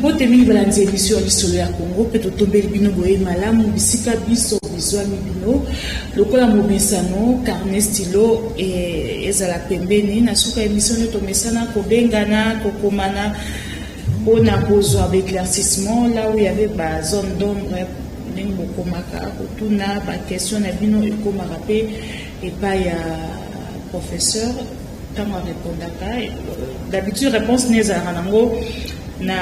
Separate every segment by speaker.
Speaker 1: Mbote mingi balandi emission ya Lisolo ya Congo mpe totombeli bino boye malamu bisika biso bizwami bino lokola mobesano carnet stylo e, ezala pembeni na suka emission nde tomesana kobengana kokomana mpo na kozwa ba éclaircissement là où il y avait ba zone d'ombre ndenge bokomaka kotuna ba question na bino ekomaka mpe epai ya professeur ntango arépondaka. D'habitude réponse ne ezalaka nango na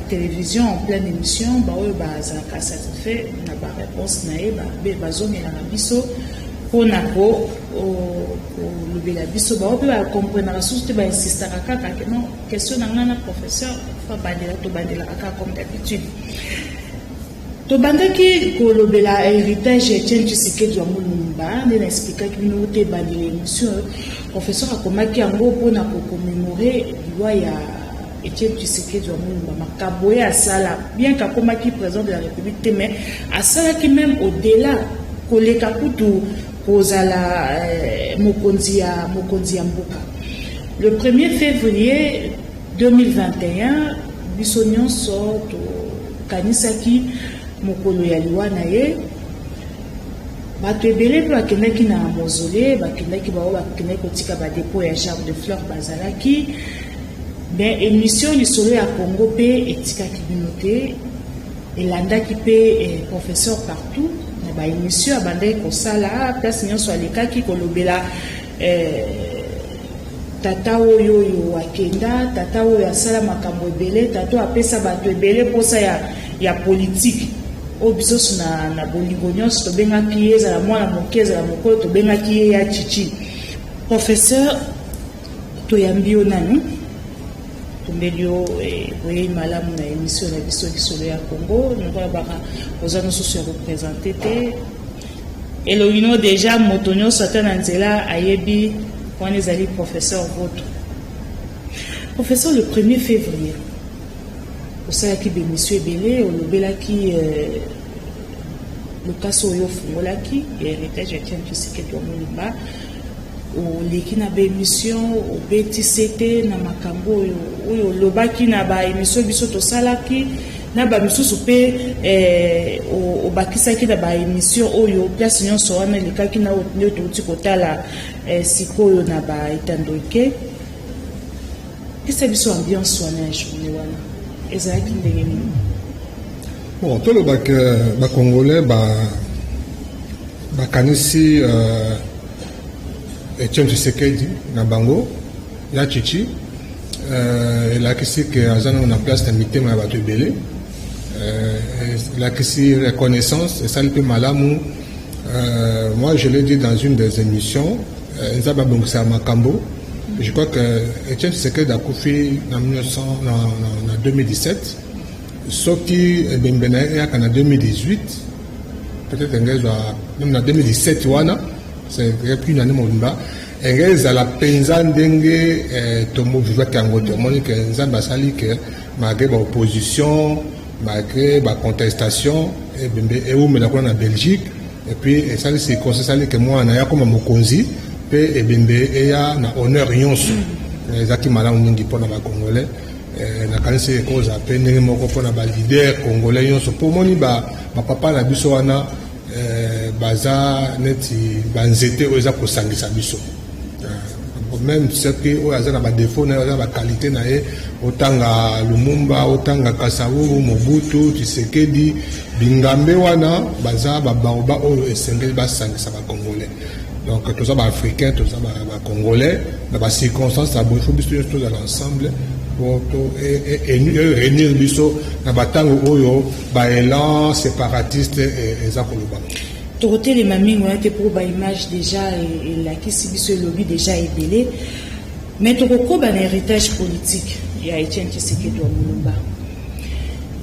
Speaker 1: télévision en pleine émission. Baoyo bazalaka satisfait na baréponse na ye bazongelaka biso mpona kolobela biso. Bao mpe bakomprenaka susu te, bainsistaka kaka ke non, question na ngai na professeur fa bandela. Tobandelaka kaka comme d'habitude. Tobandaki kolobela héritage ya Etienne Tshisekedi wa Mulumba nde na expliquaki bino te ebandela émission. Professeur akomaki yango mpona kocommémorer liwa ya Etienne Tshisekedi wa Mulumba, makambo oyo asala. Bien que akomaki président de la République te, mais asalaki même au-delà, koleka kutu kozala mokonzi ya mboka. Le 1er février 2021, biso nyonso tokanisaki mokolo ya liwa na ye. Bato ebele mpe bakendaki na mausolée, bakendaki, bao bakendaki kotika badépôt ya gerbe de fleur bazalaki. Mais émission Lisolo ya Congo mpe etikaki bino te, elandaki mpe professeur partout na baémission abandaki kosala, place nyonso alekaki kolobela tata oyo akenda, tata oyo asala makambo ebele, tata oyo apesa bato ebele mposa ya politike oyo biso na bolingo nyonso tobengaki ye, ezala mwana moke, ezala mokolo, tobengaki ye ya Chichi. Professeur, toyambi yo nanu, tombeli yo boyei malamu na émission na biso Lisolo ya Congo. Lokola baka oza mosusu ya koprésenter te, elongi no déjà moto nyonso ata na nzela ayebi wana ezali professeur Voto. Professeur, le 1er février osalaki bémission ebele, olobelaki lokasi oyo ofungolaki ya héritage ya Etienne Tshisekedi wa Mulumba. Oleki na baémission, obetisi te na makambo oyo olobaki na baémission biso tosalaki na bamisusu mpe obakisaki na baémission oyo place nyonso wana elekaki na nde touti kotala sikoyo na baetando eke. Pesa biso ambiance wana ya journée wana, ezalaki ndenge nini?
Speaker 2: Bon, tolobaka bacongolais bakanisi Etienne Tshisekedi na bango ya Chichi. Elakisi ke aza nano na place na mitema ya bato ebele. Elakisi reconnaissance, esali mpe malamu. Moi, je l'ai dit dans une des émissions, Nzambe abongisaka makambo. Je crois que Etienne Tshisekedi akufi na 1900, na 2017. Soki ebembe na ye eyaka na 2018, peut-être enge ezwa même na 2017 wana, c'est plus une année mobimba, enge ezala mpenza ndenge tomovivaki yango te. Omoni ke Nzambe asali ke malgré baopposition, malgré bacontestation, ebembe ewumela kuna na Belgique. Et puis esali circonstance, esali ke mwana ya koma mokonzi mpe ebembe eya na honneur nyonso. Ezalaki malamu mingi mpona bacongolais. Nakanisi ekozala mpe ndenge moko mpona baleader congolais nyonso, mpo omoni bapapa na biso wana baza neti banzete oyo eza kosangisa biso. Même soki oyo aza na badéfaut na ye, aza na baqualité na ye, otanga Lumumba, otanga Kasavubu, Mobutu, Tshisekedi, bingambe wana baza babaoba oyo esengeli basangisa bacongolais. Donc toza baafricain, toza bacongolais, na bacirconstance ya boye, faut biso nyonso tozala ensemble po réunir biso na batango oyo baélan séparatiste eza koloba.
Speaker 1: Tokotelema mingi wana te mpo baimage déjà elakisi biso, elobi déjà ebele. Mais tokokoba na héritage politique ya Etienne Tshisekedi wa Mulumba.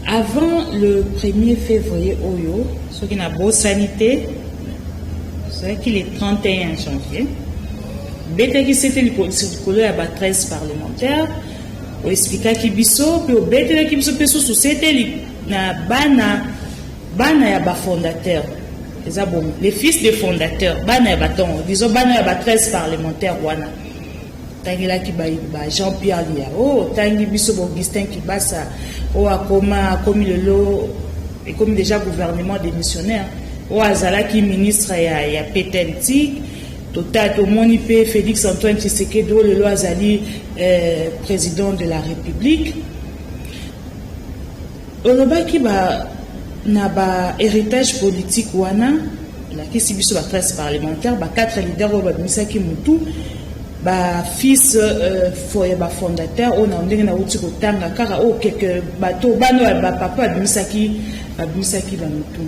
Speaker 1: Avant le 1er février oyo, soki nabosani te, ezalaki le 31 janvier, betaki sete likolo ya ba 13 parlementaire. Oexpliquaki biso mpe obetelaki biso mpe susu sete na bana ya bafondateur, eza bongo, les fils des fondateurs, bana ya batongo, disons bana ya ba 13 parlementaire wana. Otangelaki ba, ba Jean-Pierre Liao, otangi biso ba Augustin Kibasa oyo akoma akomi lelo ekomi déjà gouvernement démissionnaire, oyo azalaki ministre ya PTNTIC. Tota tomoni mpe Félix Antoine Tshisekedi oyo lelo azali président de la République. Olobaki ba na ba héritage politique wana, elakisi biso ba 13 parlementaire, ba 4 leader oyo babimisaki mutu, bafils ya bafondateur oyo na ndenge nauti kotanga kaka oyo quelque bato bana oyo bapapa babimisaki bamutu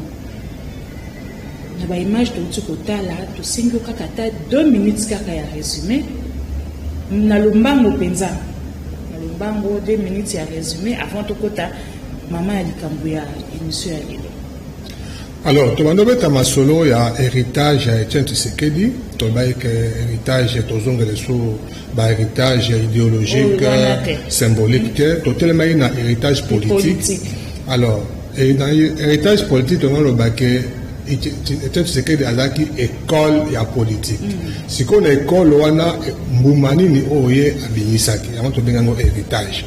Speaker 1: na baimage touti kotala. Tosengi yo kaka ata 2 minutes kaka ya résumé na lombango mpenza, na lombango, 2 minutes ya résumé avant tokota mama ya likambo ya émission ya lelo.
Speaker 2: Alors, tobanda obeta masolo ya héritage ya Etienne Tshisekedi. Tolobaki ke héritage, tozongela so bahéritage idéologique, symbolique te. Totelemaki na héritage politique. Alors, na héritage politique, tongolobake Etienne Tshisekedi azalaki école ya politique. Sikoyo na école wana, mbuma nini oyo ye abimisaki? Yango tobengi yango héritage.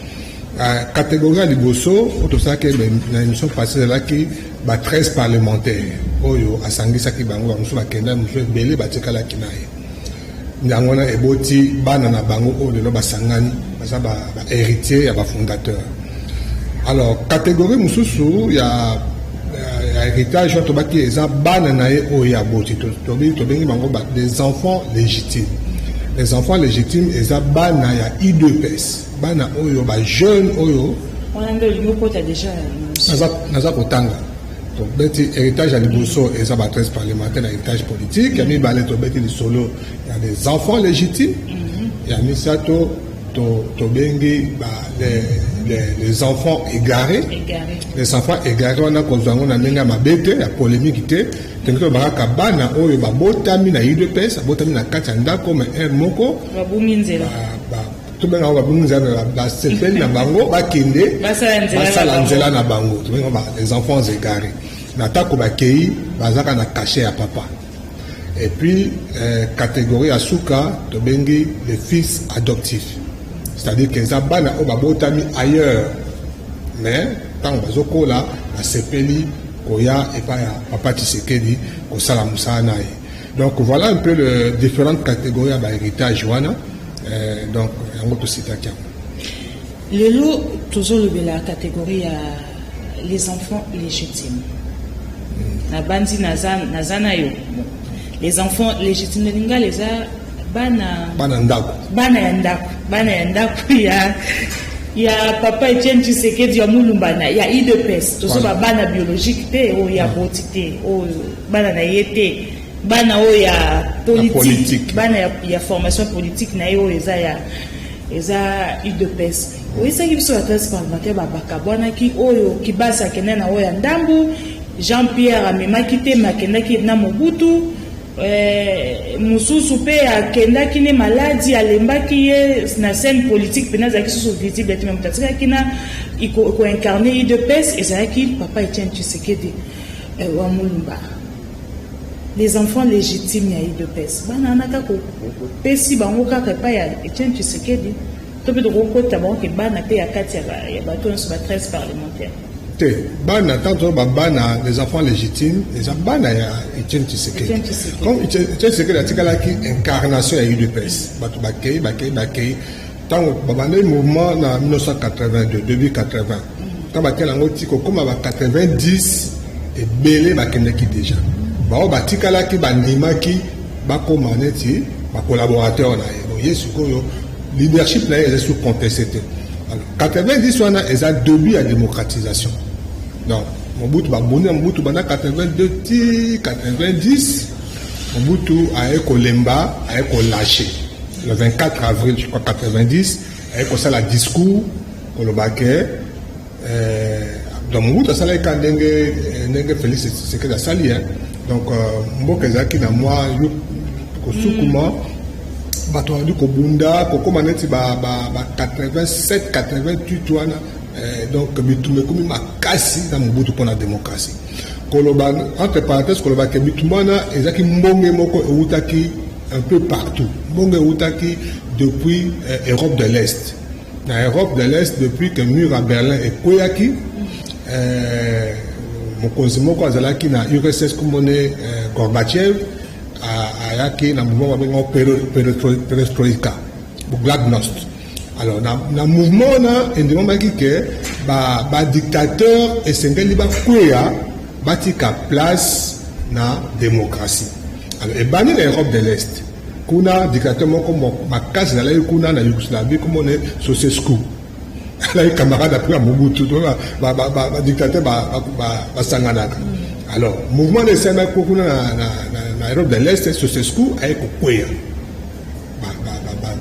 Speaker 2: Catégorie ya liboso oyo tosalaki na émission passée ezalaki ba 13 parlementaire oyo asangisaki bango. Bamosusu bakenda, mosusu ebele batikalaki na ye. Yango wana eboti bana na bango oyo lelo basangani, baza bahéritier ya bafondateur. Alors, catégorie mosusu ya héritage oyo tobaki eza bana na ye oyo aboti, tobengi bango des enfants légitimes. Les enfants légitimes eza bana ya UDPS, bana oyo bajeune oyo naza kotanga. Tobeti héritage ya liboso eza ba 13 parlementaire na héritage politique. Ya mibale, tobeti lisolo ya des enfants légitimes. Ya misato, tobengi les enfants égarés. Les enfants égarés wana, kozwa yango na ndenge ya mabe te, ya polémique te. Ndenge tolobaka kaka, bana oyo babotami na UDPS, abotami na kati ya ndako, mais heure moko tobenga bango babungi nzela, basepeli na bango bakende basala nzela na bango. Tobenga les enfants égarés. Na ntako bakei, bazaka na cachet ya papa. Et puis catégorie ya suka, tobengi les fils adoptifs, c'est-à-dire que eza bana oyo babotami ailleurs, mais ntango bazokola, basepeli koya epai ya papa Tshisekedi kosala mosala na ye. Donc voilà un peu les différentes catégories ya bahéritage wana. Donc yango tositaki yango.
Speaker 1: Lelo tozolobela catégorie ya les enfants légitimes. Nabandi naza na yo. Les enfants légitimes na lingala eza bana
Speaker 2: Bana ndako.
Speaker 1: Bana ya ndako, bana ya ndako ya papa Etienne Tshisekedi ya Mulumba na ya UDPS. Tozoba bana biologique te oyo ya boti te, oyo bana na ye te, bana oyo ya politique, bana ya formation politique na ye oyo eza UDPS. Oyesaki biso ba 13 parlementaire babakabwanaki, oyo Kibasa akende na oyo ya ndambu, Jean Pierre amemaki te, me akendaki na Mobutu. Mosusu mpe akendaki ne maladi, alembaki ye na scène politique mpena, azalaki susu visible te. Me moto atikaki na koincarne UDPS ezalaki papa Etienne Tshisekedi wa Mulumba. Les enfants légitimes ya UDPS, bana wana kaka opesi bango kaka epai ya Etienne Tshisekedi, to mpe tokokota bango ke bana mpe ya kati ya bato nyonso ba 13 parlementaire?
Speaker 2: Te, bana, ntango babana, les enfants légitimes eza bana ya Etienne Tshisekedi. Comme Etienne Tshisekedi atikalaki incarnation ya UDPS, bato bakei, bakei, bakei. Ntango babandaki mouvement na 1982, début 80, ntango bakei yango ti kokóma ba 90, ebele bakendaki déjà. Bao batikalaki bandimaki bakóma neti bacollaborateur na ye. Donc ye sikoyo leadership na ye eza sous contesté te. Alors, 90 wana eza début ya démocratisation. Donc Mobutu, baboni ya Mobutu banda 82 ti 90, Mobutu aye kolemba, aye kolâcher le 24 avril, je crois, 90. Aye kosala discours koloba ke donc Mobutu asalaki ka ndenge Félix Tshisekedi asali. Donc mboka ezalaki na mwa kosukuma, bato babandi kobunda kokóma neti ba 87, 88 wana. Donc bitumba ekomi makasi na Mobutu mpona démocratie. Koloba entre parenthèse, koloba ke bitumba wana ezalaki mbonge moko ewutaki. un peu partout. Mbongo eutaki depuis Europe de l'Est. Na Europe de l'Est, depuis que mur à Berlin ekweyaki, mokonzi moko azalaki na URSS, komone Gorbatchev, ayaki na mouvement babengango perestroïka, glasnost. Alors na mouvement wana, endimamaki ke badictateur esengeli bakweya, batika place na démocratie. Alors ebandi na Europe de l'Est. Kuna dictateur moko makasi azalaki kuna na Yougoslavie, komone Ceausescu, azalaki camarade après ya Mobutu. Badictateur basanganaka. Alors mouvement na esalemaki kuna na Europe de l'Est. Ceausescu aye kokweya,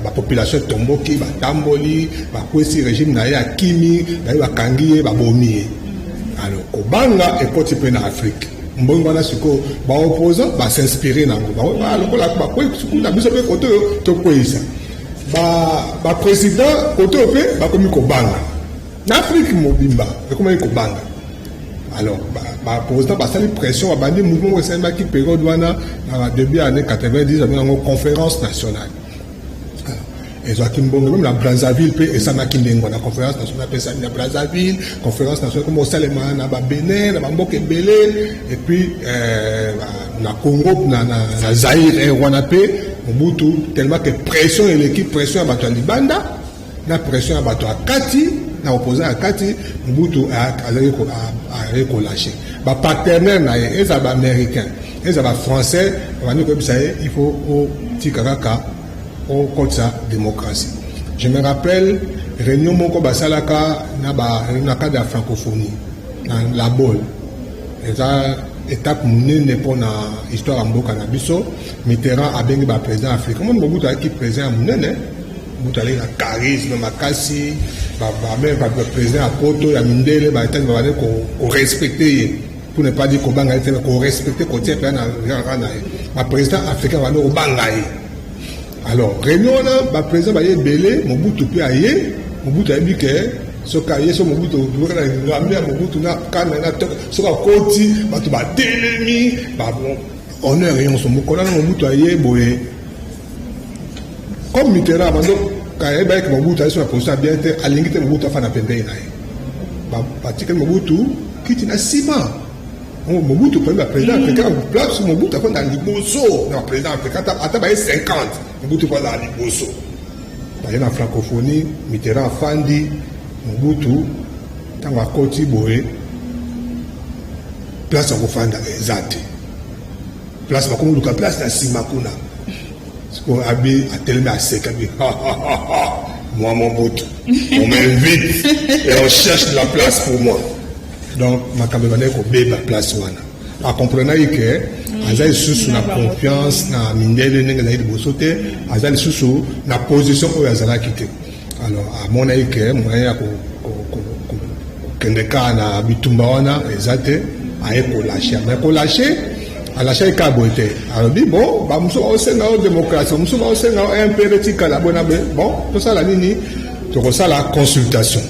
Speaker 2: bapopulation etomboki, batamboli, bakwesi régime na ye, akimi, baye bakangi ye, babomi ye. Alors kobanga ekoti mpe na Afrique. Mbongo wana sikoyo, baopposant bas'inspirer nango lokola bakwei na biso mpe kote oyo tokweyisa baprésident. Kote oyo mpe bakomi kobanga na Afrique mobimba, ekomaki kobanga. Alors baprésident basali pression, babandi mouvement moko esalemaki période wana na début ya année 90, babengi yango Conférence nationale. Ezwaki mbongo même na Brazzaville mpe esalamaki ndenge wana. Conférence nationale mpe esali na Brazzaville, conférence nationale komo osalema na babenin, na bamboka ebele. Et puis na Congo, na Zaire wana mpe, Mobutu, tellement que pression eleki, pression ya bato ya libanda na pression ya bato ya kati, na opposant ya kati, Mobutu azalaki kolâcher. Bapartenaire na ye, eza baaméricain, eza bafrançais, babandi koyebisa ye: il faut otika kaka, okotisa démocratie. Je me rappelle réunion moko basalaka na cadre ya francophonie na La Baule. Eza étape monene mpona histoire ya mboka na biso. Mitterrand abengi baprésident africain. Moni Mobutu ayaki président ya monene. Mobutu aleki na charisme makasi. Baprésident ya poto, ya mindele, baetani babandi korespecter ye, pour ne pas dire kobanga ye te, korespecter, kotia mpenza na na ye. Baprésident africain babandi kobanga ye. Alors réunion wana, baprésident baye ebele, Mobutu mpe aye. Mobutu ayebi ke soki aye so, Mobutu na ngambe ya Mobutu na kana na, soki akoti, bato batelemi, honneur nyonso. Mokolo wana Mobutu aye boye, comme Mitterrand abando ayebaki Mobutu aye so na position ya bien te, alingi te Mobutu afanda pembeni na ye. Batikeli Mobutu kiti na nsima. Mobutu parmi baprésident africain, place Mobutu afanda liboso na baprésident africain, ata baye 50, Mobutu mpo azala liboso. Baye na francophonie, Mitterrand afandi. Mobutu ntango akoti boye, place ya kofanda eza te. Place bakomi luka place na nsima kuna. Sikoyo abi atelemi, aseka abi: "Moi Mobutu, on m'invite et on cherche de la place pour moi." Donc makambo ebandaki kobeba place wana. Akomprenaki ke aza lisusu na confiance na mindele ndenge ezalaki liboso te, aza lisusu na position oyo azalaki te. Alors amonaki ke moyen ya kokende kaka na bitumba wana eza te. Aye kolâcher, mais kolâcher, alâchaki kaka boye te. Alobi: bon, bamosusu baosenga o démocratie, bamosusu baosenga o MPR etikala boye na boye. Bon, tosala nini? Tokosala consultation.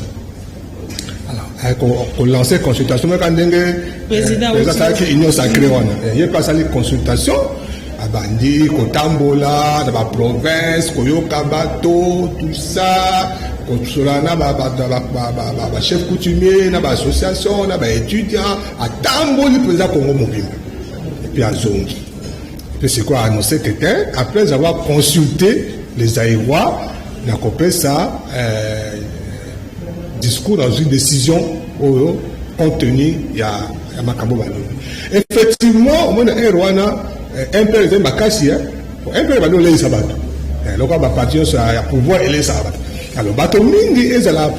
Speaker 2: Kolancer consultation meka ndenge
Speaker 1: président
Speaker 2: asalaki Union sacrée wana, ye mpe asali consultation. Abandi kotambola na baprovince, koyoka bato, tout ça, kosola na bachef coutumier, na baassociation, na baétudiant. Atamboli mpenza Kongo mobimba et puis azongi. Et puis c'est quoi? Annoncé que te, après avoir consulté les Zaïrois, nakopesa discours dans une décision oyo compte tenu ya makambo balobi. Effectivement, omona ere wana MPR ezali makasi. MPR bandi oleisa bato lokola baparti nyonso ya pouvoir eleisaka bato. Alors bato mingi, ezala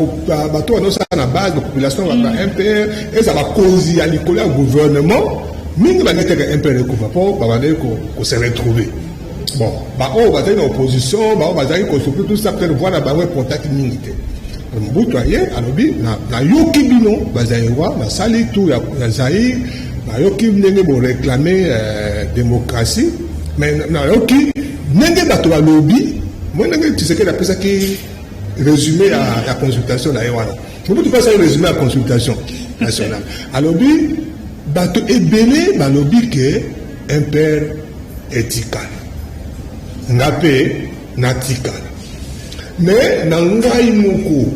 Speaker 2: bato wana osala na base bapopulation ba MPR, ezala bakonzi ya likolo ya gouvernement, mingi bangi teke MPR ekufa mpo babandaki kose retrouver. Bon, baoyo bazali na opposition, baoyo bazali kosouffrir, tout ça, peut-être voix na bango eportaki mingi te. Mobutu aye, alobi: nayoki bino bazaïrois, nasali tour ya Zaïre, nayoki ndenge boréclamer démocratie, mais nayoki ndenge bato balobi. Moi, ndenge Tshisekedi apesaki résumé ya consultation na ye wana, Mobutu mpe asali résumé ya consultation nationale. Alobi: bato ebele balobi ke MPR etikala. Nga mpe natikala. Mais na ngai moko,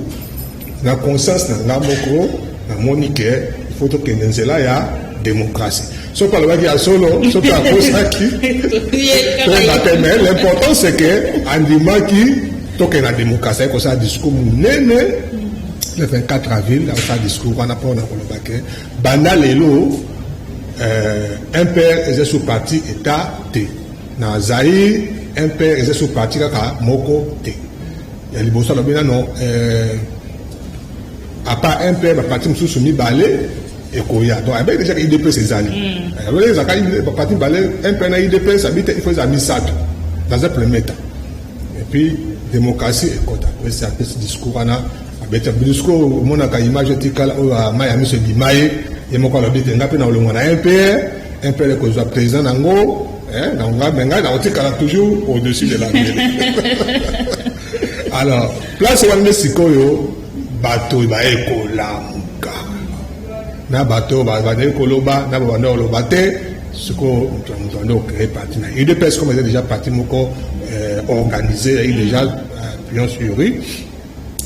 Speaker 2: na conscience na nga moko, namoni ke il faut tokende nzela ya démocratie. Soki alobaki ya solo, soki akosaki, toyeba te. Mais l'important, c'est que andimaki tokende na démocratie. Aye kosala discours monene le 24 avril. Akosala discours wana mpona koloba ke banda lelo, MPR eza sous parti état te na Zaïre. MPR eza sous parti kaka moko te. Ya liboso, alobi nano, à part MPR, baparti mosusu mibale ekoya. Donc ayebi déjà ke UDPS ezali. Alobi ezalaka baparti mibale, MPR na UDPS. Abi te, il faut ezala misato dans un premier temps et puis démocratie ekota. Apesi apesi discours wana, abeti discours, omonaka image etikala oyo, mai ya miso ebima. Ye ye moko alobi te: nga mpe na kolongwa na MPR, MPR ekozwa président nango na me ngai nakotikala toujours au-dessus de la mêlée. Alors place wana nde sikoyo bato baye kolamuka, na bato bandeki koloba, na babanda koloba te. Sikoyo moto na moto bande kocréer parti na UDPS. Comme eza déjà parti moko organisé, eyaki déjà pignon sur rue,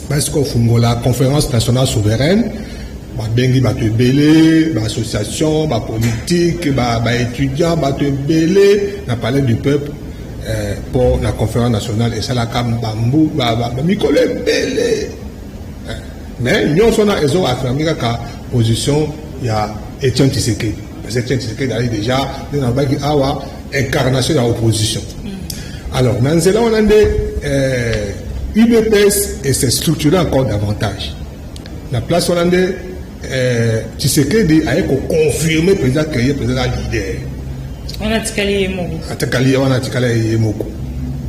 Speaker 2: basi kofungola Conférence nationale souveraine. Babengi bato ebele, baassociation, bapolitique, baétudiant, bato ebele na Palais du Peuple mpo na conférence nationale. Esalaka bambu bamikolo ebele, mais nyonso wana ezoaffirme kaka position ya Etienne Tshisekedi, parce que Etienne Tshisekedi ali déjà, nde nalobaki awa, incarnation ya opposition. Alors na nzela wana nde UDPS ese structuré encore davantage. Na place wana nde Tshisekedi aye koconfirme président ke ye président leader.
Speaker 1: Wana atikali ye moko.
Speaker 2: Atikali wana, atikali ye moko.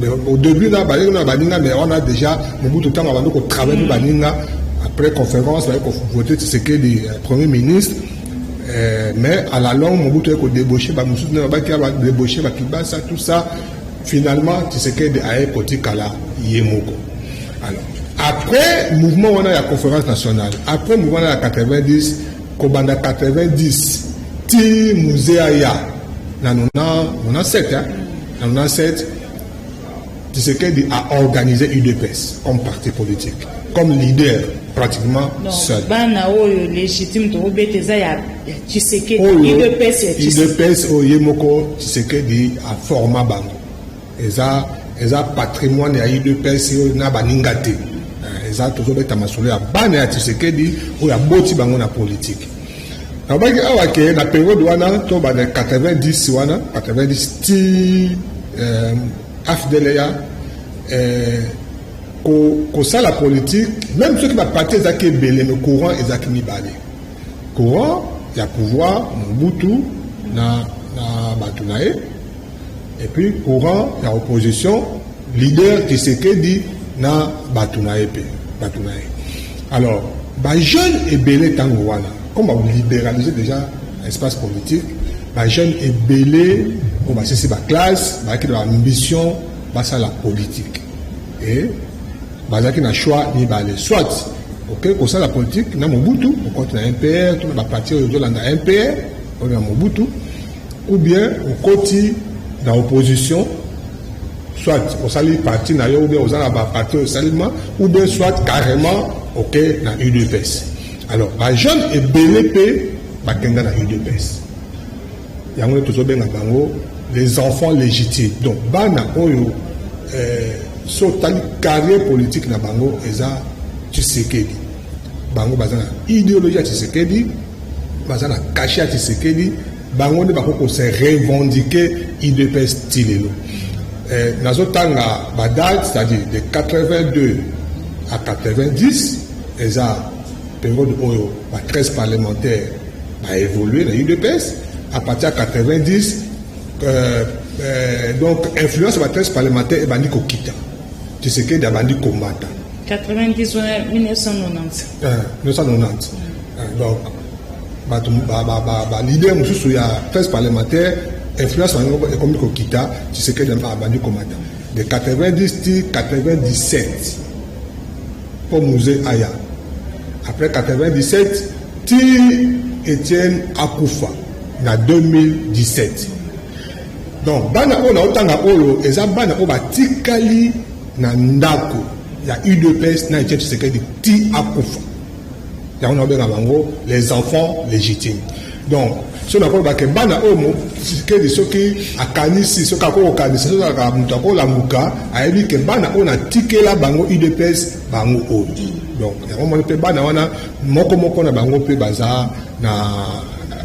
Speaker 2: Mais au début na bazalaki na baninga, mais wana déjà Mobutu, ntango abandi kotravaille mpe baninga, après conférence baye kovote Tshisekedi premier ministre. Mais à la longue, Mobutu aye kodébauche bamosusu, nde babaki badébauche bakibasa, tout ça. Finalement Tshisekedi aye kotikala ye moko. Alors après mouvement wana ya conférence nationale, après mouvement wana ya 90, kobanda 90 ti Mzee aya na 97, hein, na 97, Tshisekedi a organisé UDPS comme parti politique, comme leader pratiquement.
Speaker 1: Donc,
Speaker 2: seul.
Speaker 1: Bana oyo légitime tokobeta eza ya Tshisekedi.
Speaker 2: Oyo
Speaker 1: UDPS ya Tshisekedi.
Speaker 2: UDPS oyo ye moko Tshisekedi aforma bango, eza patrimoine ya UDPS oyo na baninga te. Eza tozobeta masolo ya bana ya Tshisekedi oyo aboti bango na politique. Nalobaki awa ke na période wana, to bana 90 wana, 90 ti AFDL ya kosala politique, même soki baparti ezalaki ebele, mais courant ezalaki mibale: courant ya pouvoir, Mobutu na bato na ye, et puis courant ya opposition, leader Tshisekedi na bato na ye mpe bato na ye. Alors bajeune ebele ntango wana, comme balibéraliser déjà espace politique, bajeune ebele oyo basilisi baclasse bazalaki na baambition basala politique et bazalaki na choix mibale: soit oke kosala politique na Mobutu, okoti na MPR to na baparti oyo ozolanda MPR oyo na Mobutu, ou bien okoti na opposition, soit osali parti na yo, ou bien oza na baparti oyo esalima, ou bien soit carrément oke na UDPS. Alors bajeune ebele mpe bakenda na UDPS. Yango nde tozobenga bango les enfants légitimes. Donc bana oyo, so otali carrière politique na bango, eza Tshisekedi. Bango baza na idéologie ya Tshisekedi, baza na cachet ya Tshisekedi. Bango nde bakoki kose revendiquer UDPS ti lelo. Nazotanga badate, c'est-à-dire de 82 à 90, eza période oyo ba 13 parlementaires baévolue na UDPS. À partir ya 90, donc influence ya ba 13 parlementaires ebandi kokita, Tshisekedi abandi komata.
Speaker 1: 90 wana, 1990?
Speaker 2: 1990. Donc bato baleader mosusu ya 13 parlementaire, influence bango ekomi kokita, Tshisekedi abandi komata de 90 ti 97 mpo Mzee aya. Après 97 ti Etienne akufa na 2017. Donc bana oyo naotanga oyo eza bana oyo batikali na ndako ya UDPS na Etienne Tshisekedi ti akufa. Yango naobenga bango les enfants légitimes. Donc soki nakoloba ke bana oyo Tshisekedi soki akanisi, soki akokokanisa, soki azalaka moto akolamuka, ayebi ke bana oyo natikela bango UDPS, bango oyo. Donc yango moni mpe bana wana moko moko na bango mpe baza na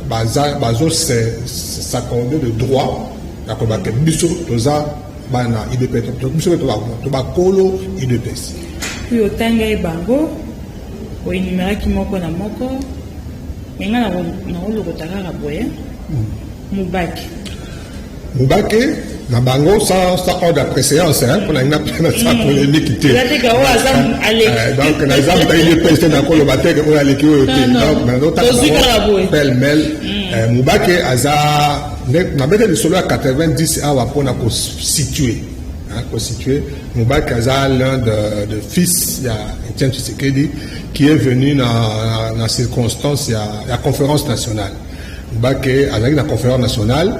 Speaker 2: baza bazo s'accorder le droit ya koloba ke biso toza bana UDPS, biso mpe to bakolo UDPS.
Speaker 1: Oyo otanga ye bango, oénuméraki moko na moko, me ngai nakolokota kaka boye Mubake.
Speaker 2: Mubake na bango sans ordre de préséance, mpona ngai na sa polémique te. Donc naza moto UDPS te, nakoloba te oyo aleki oyo te. Donc pêle-mêle, Mubake aza nabete lisolo ya 90 awa mpona kosituer, kosituer. Mubake aza l'un de fils ya Etienne Tshisekedi qui est venu na circonstance ya conférence nationale. Mubake azalaki na conférence nationale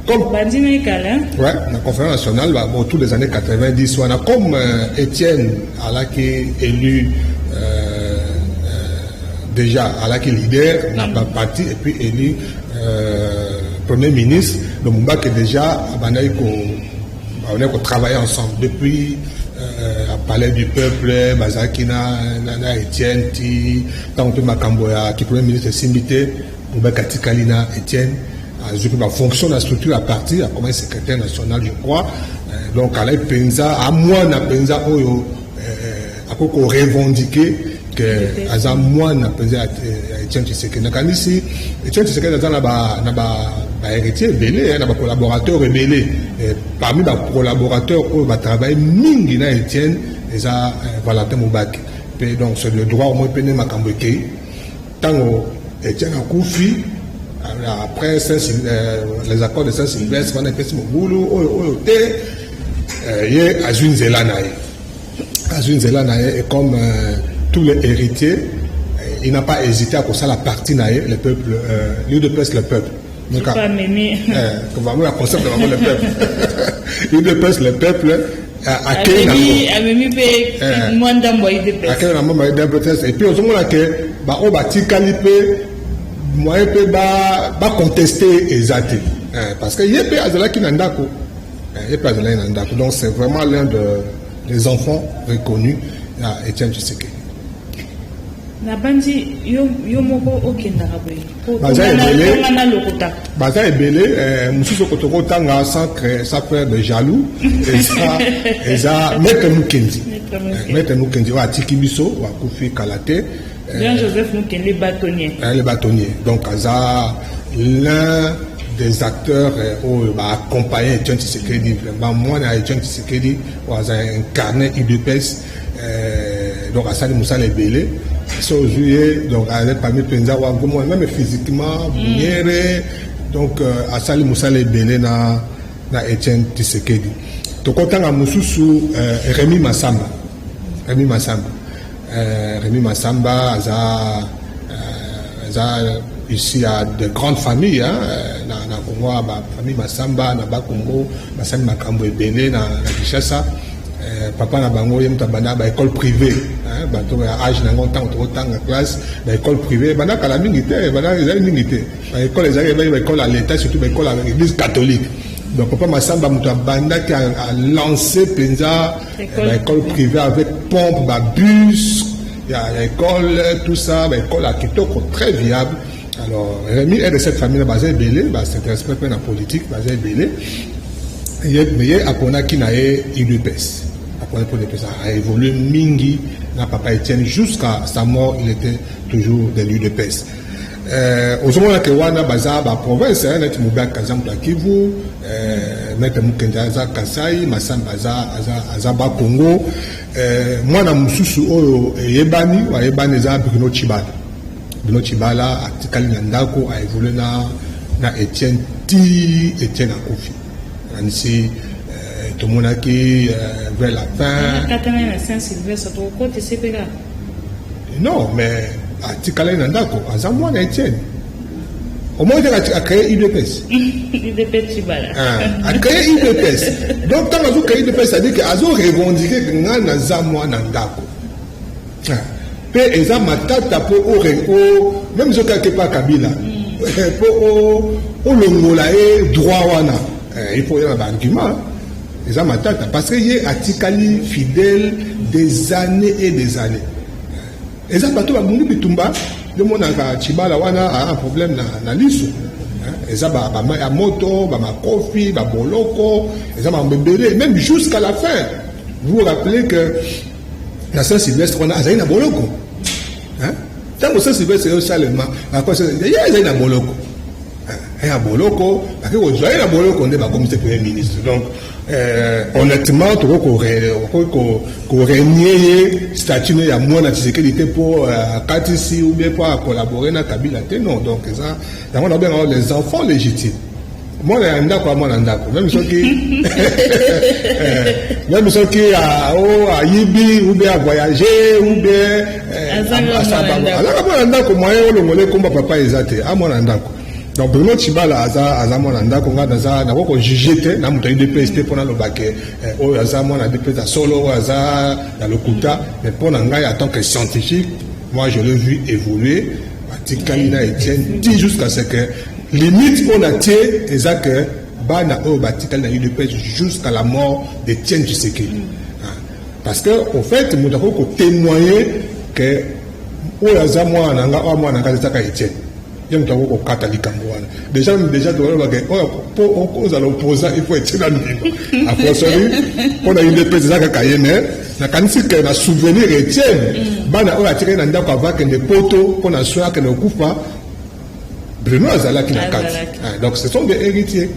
Speaker 1: comme bandimi kala.
Speaker 2: Ouais, la conférence nationale, bah, autour des années 90 wana, comme Étienne alaki élu déjà alaki leader na mm. parti et puis élu premier ministre. Donc Mubake déjà abandaki ko babandaki kotravailler ensemble depuis à Palais du Peuple. Bazalaki na Étienne ti ntango mpe makambo ya ki premier ministre esimbi te. Mubake atikali na Étienne, azwi mpe bafonction na structure ya parti, akomaki secrétaire national, je crois. Donc alai mpenza amwana mpenza oyo akoki korevendiquer ke aza mwana mpenza ya Etienne Tshisekedi. Nakanisi Etienne Tshisekedi aza na bahéritier ebele, na bacollaborateur ebele. Parmi bacollaborateur oyo batravaille mingi na Etienne eza Valentin Mubake mpe. Donc c'est le droit omoi mpe nde makambo ekei. Ntango Etienne akufi, après les accords de Saint-Sylvestre wana epesi mobulu oyo te, ye azwi nzela na ye, azwi nzela na ye. Et comme tous les héritiers, il n'a pas hésité à kosala parti na ye, le peuple, l'UDPS le peuple.
Speaker 1: Donc
Speaker 2: vraiment la concept vraiment le peuple, l'UDPS le peuple.
Speaker 1: Akei, amemi mpe mwa ndambo ya UDPS.
Speaker 2: Akei na ndambo ya UDPS. Et puis ozomona ke baoyo batikali mpe, moyen mpe baconteste eza te, parce que ye mpe azalaki na ndako, ye mpe azalaki na ndako. Donc c'est vraiment l'un des enfants reconnus ya Etienne Tshisekedi.
Speaker 1: Nabandi yo moko okendaka boye.
Speaker 2: Baza ebele.
Speaker 1: Nalokotaka.
Speaker 2: Baza ebele. Mosusu tokotanga sans faire de jaloux, eza Maître Mukendi, Maître Mukendi oyo atiki biso, akufi kala te.
Speaker 1: Jean Joseph Mukendi, bâtonnier.
Speaker 2: Le bâtonnier. Donc aza l'un des acteurs oyo baaccompagné Etienne Tshisekedi, vraiment mwana ya Etienne Tshisekedi oyo aza incarné UDPS. Donc asali mosala ebele. So ozwi ye, donc aza parmi mpenza wangomona même physiquement bunyere. Donc asali mosala ebele na Etienne Tshisekedi. Tokotanga mosusu Rémi Masamba, Rémi Masamba, Rémi Masamba aza ici ya de grandes familles, hein, na Congo, bafamille Masamba na Bakongo basali makambo ebele na Kinshasa. Papa na bango ye moto abanda baécole privée. Bato ya age nango, ntango tokotanga classe, baécole privée banda kala mingi te, banda ezali mingi te. Baécole ezali ebaki baécole ya l'État, surtout baécole ya Église catholique. Donc papa Masamba moto abandaki alance mpenza baécole privée avec pompe, babus ya école, tout ça, baécole ya kitoko, très viable. Alors Rémi est de cette famille. Baza ebele, bas'intéresse mpe na politique, baza ebele. Mais ye aponaki na ye UDPS, aponaki mpo UDPS, a évolué mingi na papa Etienne jusqu'à sa mort, il était toujours de l'UDPS. Ozomona ke wana baza baprovince neti Mubake aza moto ya Kivu, Maître Mukendi aza Kasai, Masamba aza Bakongo. Mwana mosusu oyo eyebani, ayebani, eza Bruno Tshibala. Bruno Tshibala atikali na ndako, aévolue na Etienne ti Etienne akufi. Kanisi tomonaki vers la fin.
Speaker 1: Katana na Saint Sylvestre, tokokotisa mpe kaka.
Speaker 2: Non, mais atikalaki na ndako, aza mwana Etienne. Omoni te acréé UDPS.
Speaker 1: UDPS Tshibala.
Speaker 2: Acréé UDPS. Donc ntango azocréer UDPS, c'est-à-dire que azo revendiquer nga naza mwana ndako. Mpe eza matata mpo même soki akepa Kabila, mpo olongola ye droit wana, il faut oya na baargument. Eza matata parce que ye atikali fidèle des années et des années. Eza bato babungi bitumba. Nde monaka Tshibala wana aa problème na liso. Eza bamai ya moto, bamakofi, baboloko, eza makambo ebele. Même jusqu'à la fin, vous vous rappelez que na Saint Sylvestre wana azali na boloko. Ntango Saint Sylvestre ezosalema, ye azali na boloko ya boloko. Bake kozwa ye na boloko nde bakomisi premier ministre. Donc honnêtement, tokoki korenier ye statut ne ya mwana Tshisekedi te mpo akatisi ou bien mpo acollabore na Kabila te, non. Donc eza yango nabengaka les enfants légitimes. Mwana ya ndako ya mwana ndako, même soki ayibi ou bien avoyage ou bien azaka mwana ndako, moyen olongola ekomba papa eza te, a mwana ndako. Donc Bruno Tshibala aza mwana ndako. Ngai naza nakoki kojuger te na moto ya UDPS te mpo naloba ke oyo aza mwana UDPS ya solo, oyo aza ya lokuta. Mais mpo na ngai, en tant que scientifique, moi je l'ai vu évoluer. Batikali na Etienne ti jusqu'à ce que limite oyo na tie eza ke bana oyo batikali na UDPS jusqu'à la mort d'Etienne Tshisekedi, parce que au fait moto akoki kotémoigner ke oyo aza mwana na nga, oyo mwana na nga ezaka Etienne. Ye moto akoki kokata likambo wana. Déjà tolobake oyo mpo ozala opposant, il faut Etienne andima. A fortiori mpo na UDPS eza kaka ye. Mais nakanisi ke na souvenir Etienne, bana oyo atikali na ndako ava akende poto mpo na soin, akende kokufa, Bruno azalaki na kati. Donc ce sont des héritiers,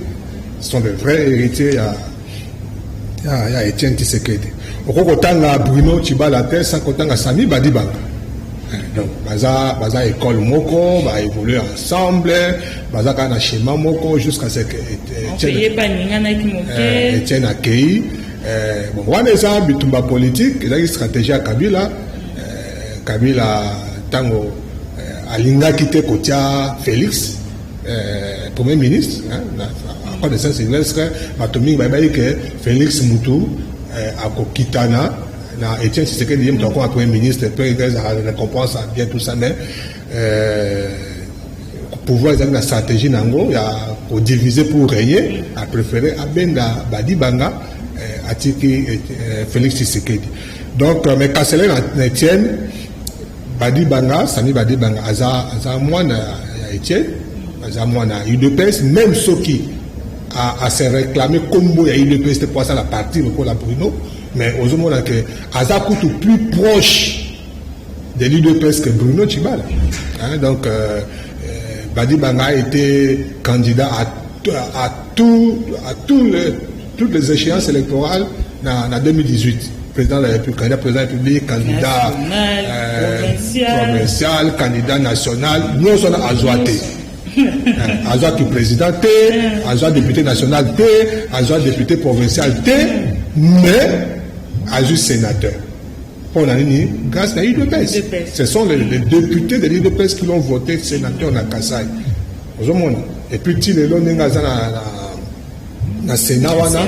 Speaker 2: ce sont des vrais héritiers ya Etienne Tshisekedi. Okoki kotanga Bruno Tshibala te sans kotanga Sami Badibanga. Donc baza école moko, baévolue ensemble, baza kaka na schéma moko jusqu'à ce que Etienne akei. Bon, wana eza bitumba politique, ezalaki stratégie ya Kabila. Kabila ntango alingaki te kotia Félix premier ministre après de Saint Sylvestre, bato mingi bayebaki ke Félix mutu akokitana na Etienne Tshisekedi, ye moto akoma premier ministre mpe ezala récompense bien, tout ça. Mais pouvoir ezalaki na stratégie na yango ya kodiviser pour régner. Apréféré abenda Badibanga, atiki Félix Tshisekedi. Donc mais kasele na Etienne, Badibanga, Sami Badibanga aza mwana ya Etienne, aza mwana ya UDPS, même soki ase réclamer kombo ya UDPS te po asala parti lokola Bruno. Mais ozomona ke aza kutu plus proche de l'UDPS que Bruno Tshibala, hein. Donc Badibanga a été candidat à toutes les échéances électorales na 2018, président de la République, candidat président de la République, candidat
Speaker 1: national, provincial,
Speaker 2: provincial, candidat national, nyonso wana azwa te. Azwaki président te, azwa député national te, azwa député provincial te, mais azwi sénateur. Mpo na nini? Grâce na UDPS. Ce sont les députés de l'UDPS qui l'ont voté sénateur na Kasai. Ozomona, et puis ti lelo ndenge aza na Sénat wana,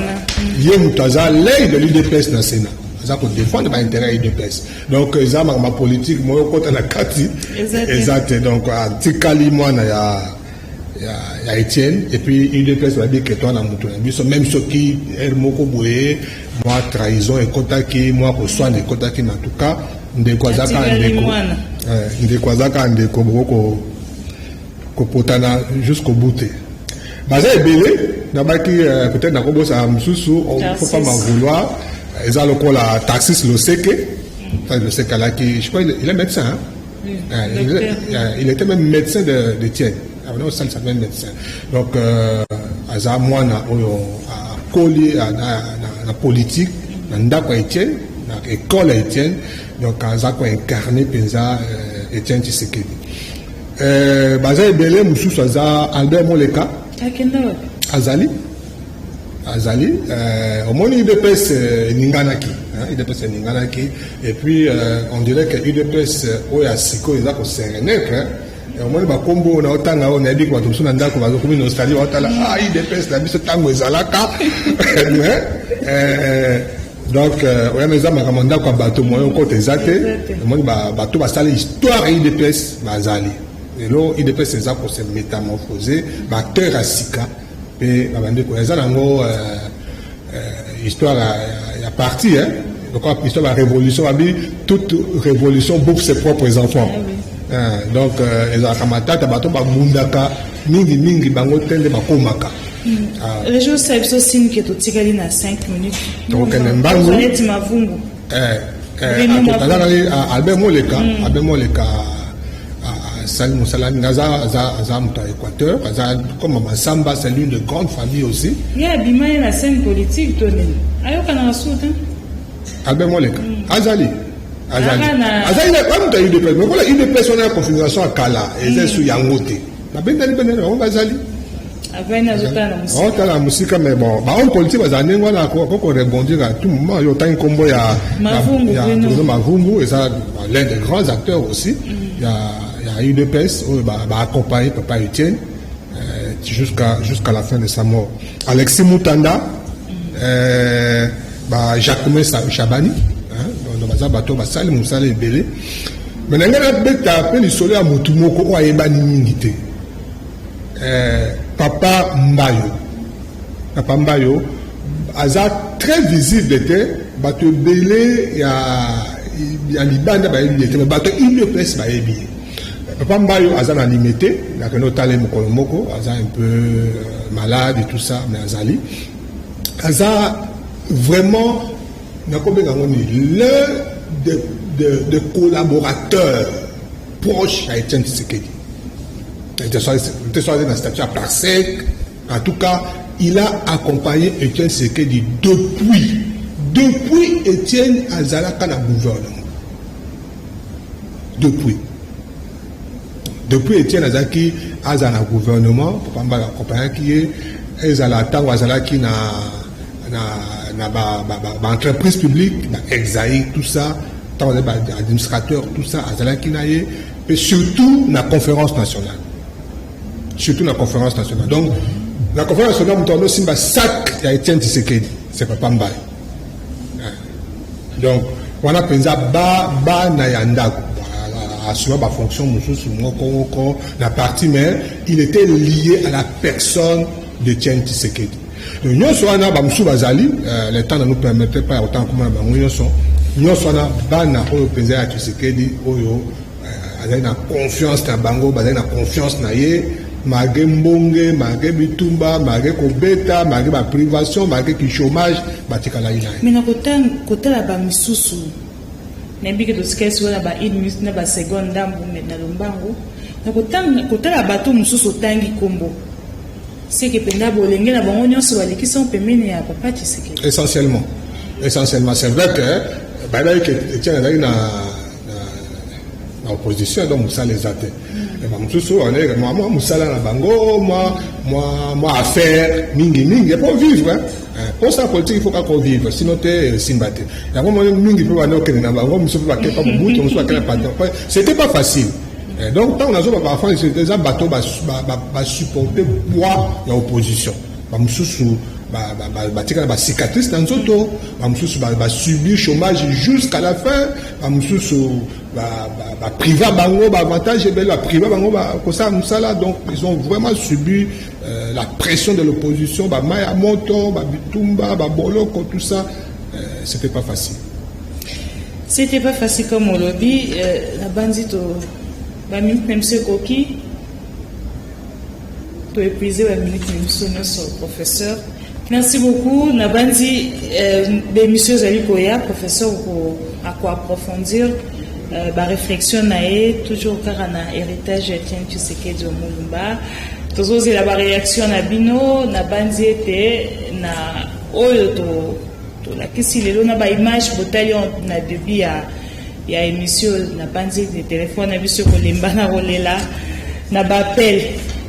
Speaker 2: ye moto aza l'œil de l'UDPS na Sénat, aza kodéfendre baintérêt ya UDPS. Donc eza makambo ya politique moyo okota na kati eza te. Donc atikali mwana ya Etienne. Et puis UDPS babi ke to na moto na biso, même soki ere moko boye mwa trahison ekotaki, mwa koswana ekotaki, mais en tout cas ndeko aza kaka ndeko, ndeko aza kaka ndeko. Boko kopotana jusqu'au bout te. Baza ebele, nabaki peut-être nakobosana mosusu, faut pas m'en vouloir. Eza lokola Taxis Loseke. Loseke alaki, je crois il est médecin, hein?
Speaker 1: Oui,
Speaker 2: il était même médecin d'Étienne, osalisa même médecin. Donc aza mwana oyo akoli na politique na ndako ya Etienne, na école ya Etienne. Donc aza koincarne mpenza Etienne Tshisekedi. Baza ebele. Mosusu aza Albert Moleka. Azali omoni UDPS eninganaki, UDPS eninganaki. Et puis on dirait que UDPS oyo ya sikoyo eza kose renaître. Omoni bakombo na otanga oyo, nayebi bato mosusu na ndako bazokomi nostalgie, baotala ah UDPS na biso ntango ezalaka. Mais donc oyana eza makambo ndako ya bato, moyen okota eza te. Omoni bato basala histoire ya UDPS bazali. Lelo UDPS eza kose métamorphose, baacteur ya sika mpe babandi koya. Eza nango histoire ya parti, hein? Donc histoire ya révolution, babi toute révolution bouffe ses propres enfants. Ah, donc ezalaka matata, bato babundaka mingimingi, bango te nde bakomaka.
Speaker 1: Région osala biso signe ke totikali na 5 minutes.
Speaker 2: Tokokende mbangu.
Speaker 1: Neti Mavungu.
Speaker 2: Azalaki Albert Moleka. Albert Moleka asali mosala mingi. Aza moto ya Équateur, aza comme Masamba, c'est l'une de grande famille aussi.
Speaker 1: Ye abima ye na scène politique to nini? Ayokanaka su te.
Speaker 2: Albert Moleka azali azali moto ya UDPS, mais kola UDPS wana ya configuration ya kala eza esu yango te. Babendani bendani, bango bazali. Otala mosika, mais bon, bahomme politique bazala ndenge wana, ako korebondir à tout moment. Yo otangi nkombo ya Bruno Mavungu, eza l'un des grands acteurs aussi ya UDPS oyo baaccompagné papa Etienne jusqu'à la fin de sa mort. Alexis Mutanda, ba Jacquemain Chabani, donc baza bato basali mosala ebele. Mais na ngai nabeta mpe lisolo ya motu moko oyo ayebani mingi te, Papa Mbayo. Papa Mbayo aza très visible te, bato ebele ya libanda bayebi ye te, mais bato UDPS bayebi ye. Papa Mbayo aza na Limete. Nakende otala ye mokolo moko, aza un peu malade et tout ça, mais azali, aza vraiment, nakobenga yango nini, l'un de collaborateurs proches à Etienne Tshisekedi. Te soit na statut ya parsec, en tout cas il a accompagné Etienne Tshisekedi depuis Etienne azalaka na gouvernement, depuis Etienne azalaki, azala na gouvernement. Papa Mbayo accompagnaki ye, ezala ntango azalaki na baentreprise ba publique, ba Exaï, tout ça, ntango azali baadministrateur, tout ça, azalaki na ye, mpe surtout na conférence nationale, surtout na conférence nationale. Donc na conférence nationale, moto azosimba sac ya Etienne Tshisekedi, c'est Papa Mbayo. Donc wana mpenza bana ya ndako. Assumer bafonction mosusu moko moko na parti, mais il était lié à la personne d'Etienne Tshisekedi. Donc nyonso wana, bamosusu bazali, le temps ne nous permettait pas ya kotanga komona bango nyonso. Nyonso wana bana oyo mpenza ya Tshisekedi, oyo azali na confiance na bango, bazali na confiance na ye, malgré mbonge, malgré bitumba, malgré kobeta, malgré baprivation, malgré kichômage, batikalaki na ye.
Speaker 1: Mais na kotala bamisusu, nayebi ke totikali sikoyo na ba une minute na baseconde ndambu, mais na lombango, na kotala bato mosusu otangi nkombo, seke mpenza bolenge na bango nyonso balekisi pembeni ya papa Tshisekedi.
Speaker 2: Essentiellement, essentiellement. C'est vrai que bayebaki ke Etienne azalaki na opposition, donc mosala eza te. Bamosusu mwa mosala na bango, mwa affaire mingimingi po vivre. Mposa politique, il faut kaka ovivre, sinon te esimba te. Yango moni mingi mpe banda okende na bango, mosusu mpe bakepa Mobutu, mosusu bakende patron. C'était pas facile. Donc ntango nazoba bafan, eza bato basupporte poids ya opposition. Bamosusu batikala bacicatrice na nzoto, bamosusu basubir chômage jusqu'à la fin, bamosusu bapriva bango baavantage ebele, bapriva bango kosala mosala. Donc ils ont vraiment subi la pression de l'opposition, bamai ya moto, babitumba, baboloko, tout ça, c'était pas facile.
Speaker 1: C'était pas facile comme olobi. Nabandi to baminute na biso ekoki, toépuise baminute na biso nyonso. Professeur, merci beaucoup. Nabandi bémission ezali koya, professeur akoapprofondir baréflexion na ye, toujours kaka na héritage ya Etienne Tshisekedi wa Mulumba. Tozozela baréaction na bino. Nabandi ete na oyo tolakisi lelo na baimage botali na début ya émission, nabandi ete telefone na biso kolemba na kolela na baappel.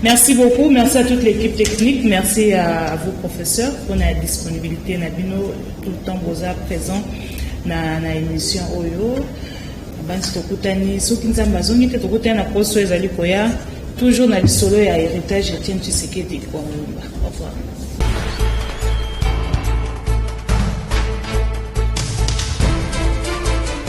Speaker 1: Merci beaucoup, merci à toute l'équipe technique, merci à vous, professeur, pour la disponibilité na bino tout le temps boza présent na émission oyo. Nabanzi tokutani soki Nzambe azongi te, tokutani na poso ezali koya, toujours na lisolo ya héritage Etienne Tshisekedi wa Mulumba. Au revoir.